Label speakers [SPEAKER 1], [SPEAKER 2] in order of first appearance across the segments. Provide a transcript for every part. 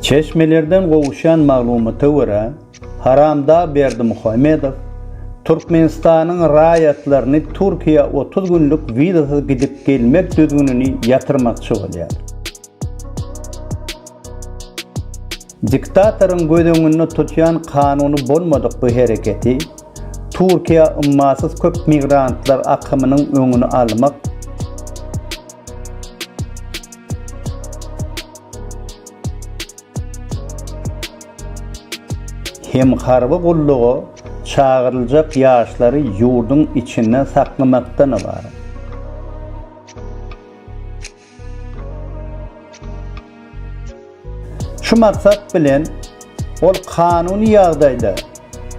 [SPEAKER 1] Çeşmelerden gowuşýan maglumata görä, Haramdag Berdimuhamedow Türkmenistanyň raýatlaryny Türkiýä 30 günlük wizasyz gidip gelmek düzgünini ýatyrmakçy bolýar. Diktatoryň göz öňünde tutýan kanuny bolmadyk bu hereketi Türkiýä ummasyz köp migrantlar akymynyň öňüni almak, hem harby gulluga çagyryljak ýaşlary ýurduň içinde saklamakdan ybarat. Şu maksat bilen, ol kanuny ýagdaýda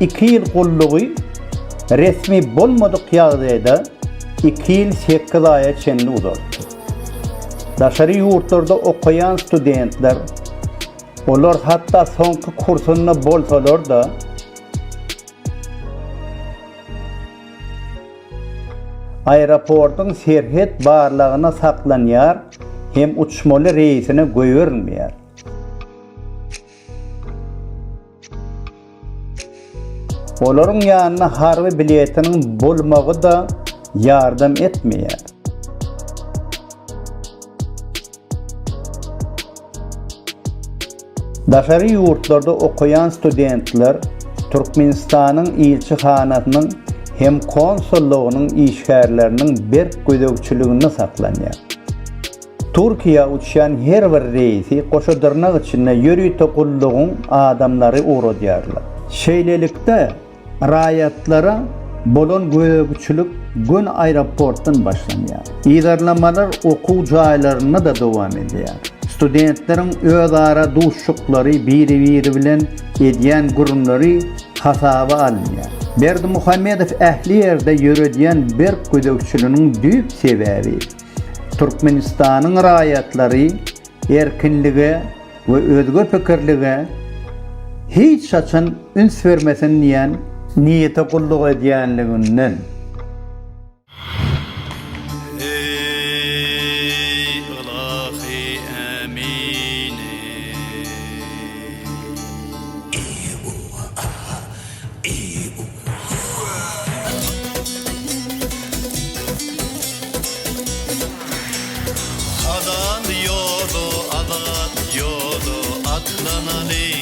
[SPEAKER 1] iki ýyl gullugy resmi bolmadyk ýagdaýda iki ýyl sekiz aýa çenli uzaltdy. Daşary ýurtlarda okaýan studentler, olar hatda soňky kursunda bolsalar-da, Aeroportyň serhet barlagyna saklanýar hem uçmaly reýsine goýberilmeýär. Olaryň ýanynda harby biletiniň bolmagy-da ýardam etmeýär. Daşary ýurtlarda okaýan studentler Türkmenistanyň ilçihanasynyň hem konsullygynyň işgärleriniň berk gözegçiliginde saklanýar. Türkiýä uçýan her bir reýsi goşa dyrnak içinde ýörite gullugyň adamlary ugradýarlar. Şeýlelikde, Raýatlara bolan gözegçilik göni aeroportdan başlanýar. Yzarlamalar okuw jaýlarynda-da dowam edýär. Studentleriň özara duşuşyklary, biri-biri bilen edýän gürrüňleri hasaba alynýar. Berdimuhamedow ähli ýerde ýöredýän berk gözegçiliginiň düýp sebäbi, Türkmenistanyň raýatlary erkinlige we özge pikirlige hiç haçan üns bermesin diýen niýete gulluk edýänliginden.
[SPEAKER 2] Eý ylahy ämini. Halal ýola, azat ýola atlanaly.